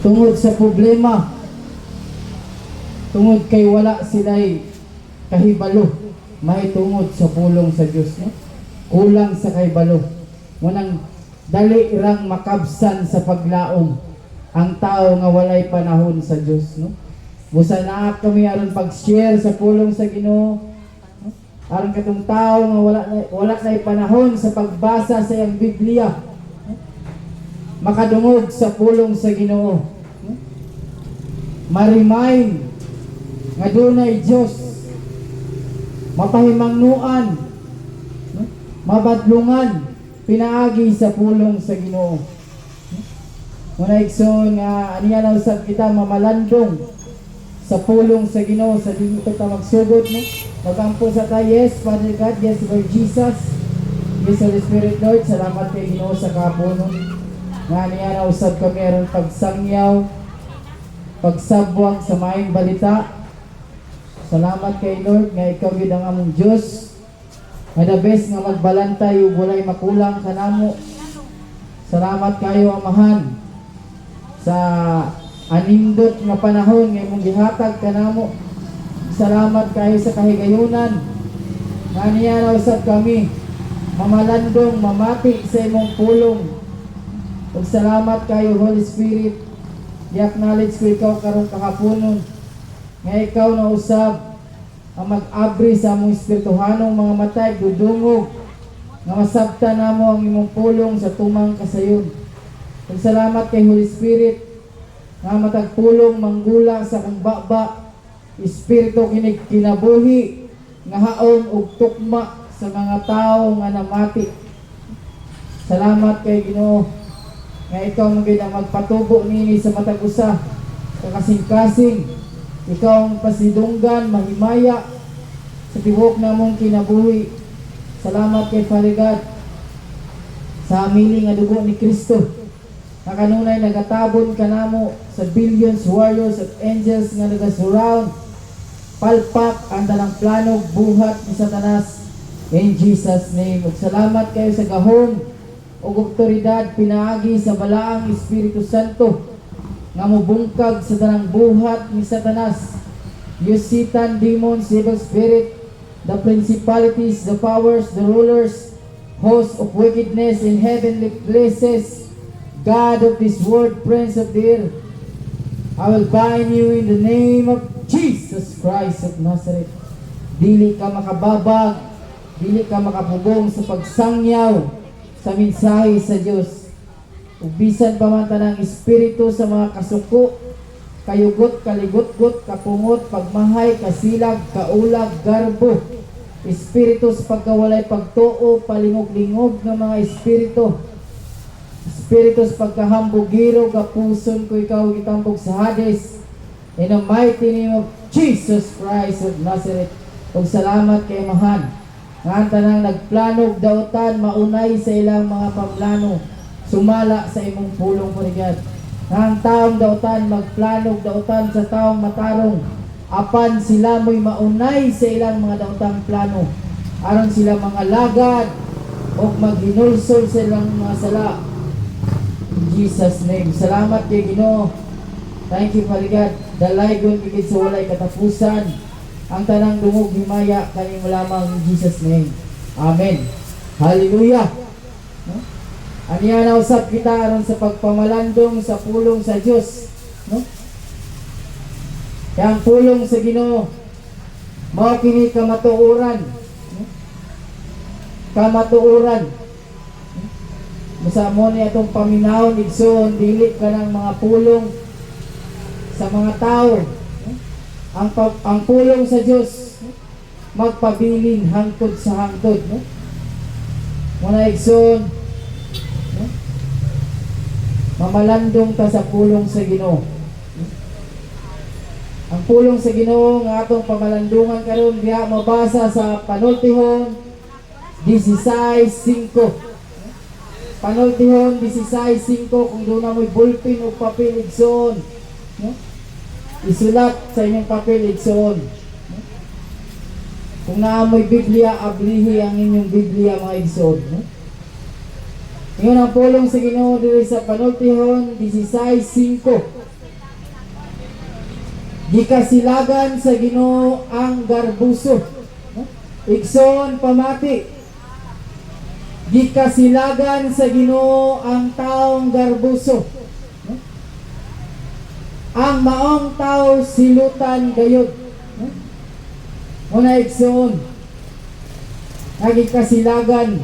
Tungod sa problema, tungod kay wala sila'y kahibalo mahitungod sa pulong sa Dios, no? Kulang sa kahibalo. Munang dali rang makabsan sa paglaom ang tao nga walay panahon sa Dios, no? Busa naa kami aron pag-share sa pulong sa Ginoo, no? Aron katong tao nga wala na panahon sa pagbasa sa iyang Biblia, no? Makadungog sa pulong sa Ginoo, no? Ma-remind nga dunay Dios, mapahimangnuan, no? Mabadlungan pinaagi sa pulong sa Ginoo. Muna, igsoon, nga aniya na usab kita mamalandong sa pulong sa Ginoo sa dili ta magsugod, no? Magampo sa ta. Yes, Father God. Yes, Lord Jesus. Yes, Holy Spirit. Lord, salamat kay Ginoo sa kahaponon nga aniya na usab kami aron pagsangyaw, pagsabwag sa maayong balita. Salamat kay Lord nga ikaw gyud ang among Dios nga the best nga magbalantay ug walay makulang kanamo. Salamat kayo, Amahan, sa anindot nga panahon nga imong gihatag kanamo. Salamat kayo sa kahigayunan nga niya na usab kami mamalandong, mamati sa imong pulong. Ug salamat kayo, Holy Spirit. I-acknowledge ko ikaw karong kahaponon nga ikaw na usab ang mag-abri sa among espirituhanong mga matay, dudungog nga masabta namo ang imong pulong sa tumang kasayon. Ug salamat kay Holy Spirit nga matag pulong manggula sa akong baba, espiritu kinig kinabuhi nga haom ug tukma sa mga tao nga namati. Salamat kay Ginoo nga ikaw man gyud ang magpatubo nini sa matag usa ka kasing-kasing. Ikaw ang pasidunggan, mahimaya sa tibuok namong kinabuhi. Salamat kay Father God sa hamili nga dugo ni Kristo na kanunay nagatabon kanamo sa billions, warriors at angels nga nagasurround, palpak ang tanang plano buhat ni Satanas in Jesus' name. Ug salamat kayo sa gahom ug otoridad pinaagi sa Balaang Espiritu Santo nga mobungkag sa tanang buhat ni Satanas. You Satan, demons, evil spirit, the principalities, the powers, the rulers, hosts of wickedness in heavenly places, God of this world, prince of the air, I will bind you in the name of Jesus Christ of Nazareth. Dili ka makababag, dili ka makapugong sa pagsangyaw sa mensahe sa Dios. Ug bisan pa man tanang espiritu sa mga kasuko, kayugot, kaligutgot, kapungot, pagmahay, kasilag, kaulag, garbo, espiritu sa pagkawalay pagtuo, palingog-lingog nga mga espiritu, espiritu sa pagkahambugiro, gapuson ko ikaw, gitambog sa Hades. In the mighty name of Jesus Christ of Nazareth. Ug salamat kay Amahan nga ang tanang nagplanog dautan maunay sa ilang mga pamplano sumala sa imong pulong, Father God. Nga ang taong dautan magplanog dautan sa taong matarong, apan sila mo'y maunay sa ilang mga dautang plano aron sila mga lagad o maghinulsol sa ilang mga sala. In Jesus' name. Salamat kay Ginoo. Thank you, Father God. Dalaygon gid sa walay katapusan ang tanang dungog himaya kanimo lamang in Jesus' name. Amen. Hallelujah. No? Aniya na usab kita aron sa pagpamalandong sa pulong sa Dios, no? Kaya ang pulong sa Ginoo mao kini kamatuoran, no? Kamatuoran. Basta mo ni atong paminawon, igsoon, dili ka ng mga pulong sa mga tao, no? Ang pulong sa Dios, no? Magpabilin hangtod sa hangtod, no? Muna, igsoon, no? Mamalandong ta sa pulong sa Ginoo. Ang pulong sa Ginoo nga atong pamalandungan karon diha mabasa sa Panultihon 16:5. Panultihon 16:5. Kung duna mo'y ballpen o papel, igsoon, no? Isulat sa inyong papel, igsoon, no? Kung naa mo'y Biblia, ablihi ang inyong Biblia, mga igsoon, no? Ingon ang pulong sa Ginoo diri sa Panultihon 16:5. Gikasilagan sa Ginoo ang garbuso. No? Igsoon, pamati. Gikasilagan sa Ginoo ang taong garbuso. No? Ang maong tao silutan gayod. No? Muna, igsoon, nagikasilagan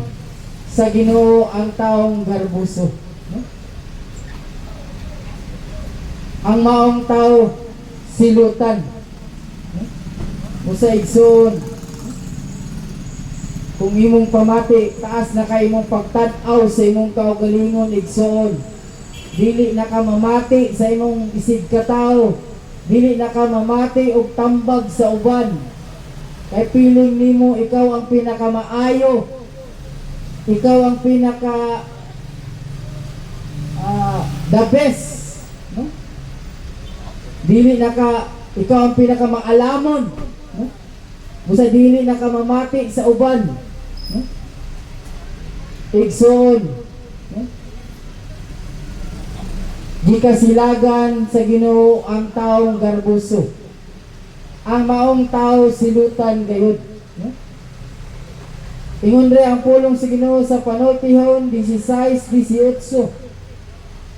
sa Ginoo ang taong garbuso. No? Ang maong tao silutan. No? Busa, igsoon, kung imong pamati, taas na kay imong pagtan-aw sa imong kaugalingon, igsoon. Dili na ka mamati sa imong isig katawo. Dili na ka mamati og tambag sa uban. Kay feeling nimo ikaw ang pinakamaayo. Ikaw ang pinaka the best, no? Dili na ka, ikaw ang pinakamaalamon, no? Busa dili na ka mamati sa uban, no? Igsoon, no? Gikasilagan sa Ginoo ang taong garbuso. Ang maong tao silutan gayud, no? Ingon re ang pulong sa Ginoo sa Panultihon 16:18.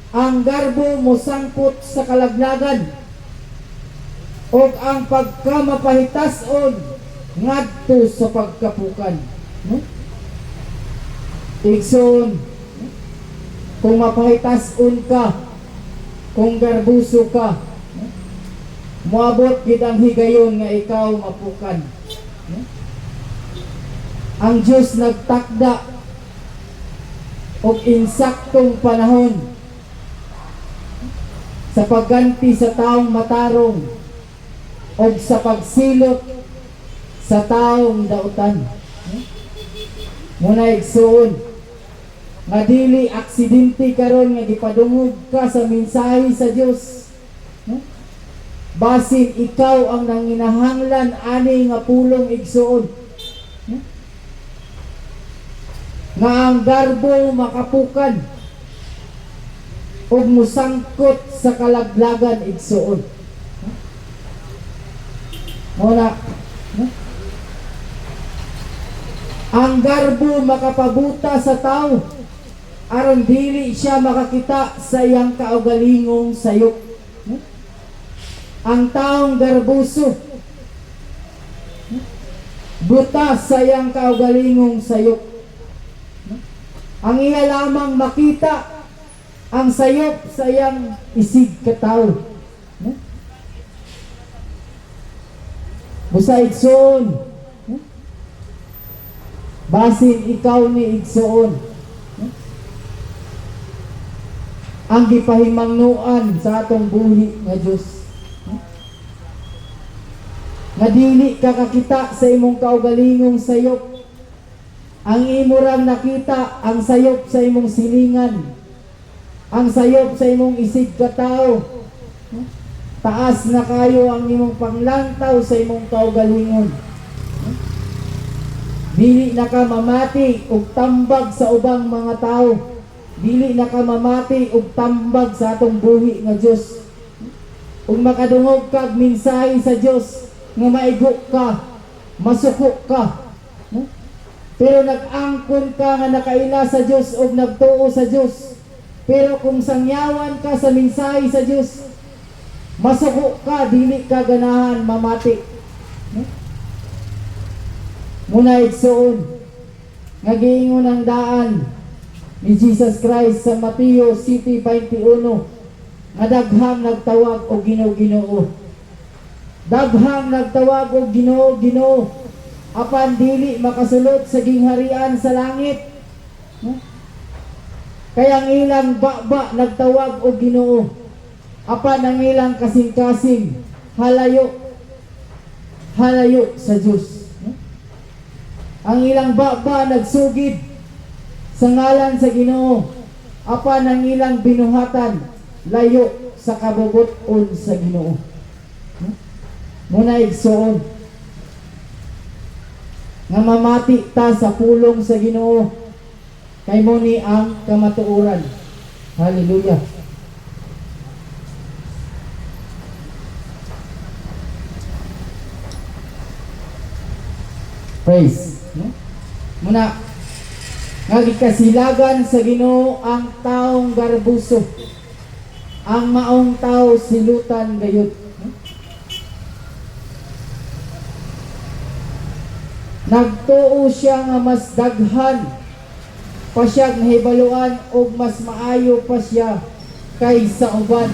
Ang garbo mosangpot sa kalaglagan ug ang pagkamapahitason ngadto sa pagkapukan. No? Igsoon, kung mapahitason ka, kung garbuso ka, no? Moabot gid ang higayon nga ikaw mapukan. No? Ang Diyos nagtakda og insaktong panahon sa pagganti sa taong matarong og sa pagsilot sa taong dautan. Muna, igsoon, nga dili aksidente karon nga gipadungog ka sa mensahe sa Dios. No? Basin ikaw ang nanginahanglan ani nga pulong, igsoon. No? Nga ang garbo makapukan ug musangkot sa kalaglagan, igsoon. Muna, no? Ang garbo makapabuta sa tao aron dili siya makakita sa iyang kaugalingong sayop. No? Ang taong garbuso, no? Buta sa iyang kaugalingong sayop. No? Ang iya lamang makita ang sayop sa iyang isig katawo. No? Busa, igsoon, no? Basin ikaw ni, igsoon, no? Ang gipahimangnuan sa atong buhi nga Dios, no? Nga dili ka kakita sa imong kaugalingong sayop. Ang imo rang nakita ang sayop sa imong silingan. Ang sayop sa imong isig katao. No? Taas na kayo ang imong panglantaw sa imong kaugalingon. No? Dili na ka mamati og tambag sa ubang mga tao. Dili na ka mamati og tambag sa atong buhi nga Dios. Ug makadungog kag mensahe sa Dios nga maigo ka, masuko ka. No? Pero nag-angkon ka nga nakaila sa Dios ug nagtuo sa Dios. Pero kung sangyawan ka sa mensahe sa Dios, masuko ka, dili ka ganahan mamati. No? Muna, igsoon, nga giingon ang daan ni Jesus Christ sa Mateo 7:21 nga daghang nagtawag og "Ginoo, Ginoo." Daghang nagtawag og "Ginoo, Ginoo," apan dili makasulod sa gingharian sa langit. No? Kaya ang ilang baba nagtawag og "Ginoo," apan ang ilang kasing-kasing halayo halayo sa Dios. No? Ang ilang baba nagsugid sa ngalan sa Ginoo, apan ang ilang binuhatan layo sa kabubut-on sa Ginoo. No? Muna, igsoon, nga mamati ta sa pulong sa Ginoo kay mo ni ang kamatuoran. Hallelujah. Praise. No? Muna, nga gikasilagan sa Ginoo ang taong garbuso. Ang maong tao silutan gayud. No? Nagtuo siya nga mas daghan pa siya nahibaluan og mas maayo pa siya kaysa uban.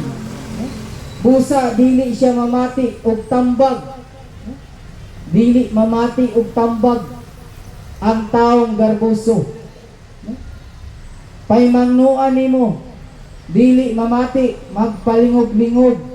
No? Busa dili siya mamati og tambag. No? Dili mamati og tambag ang taong garboso. No? Paymangnuan nimo, dili mamati, magpalingog-lingog.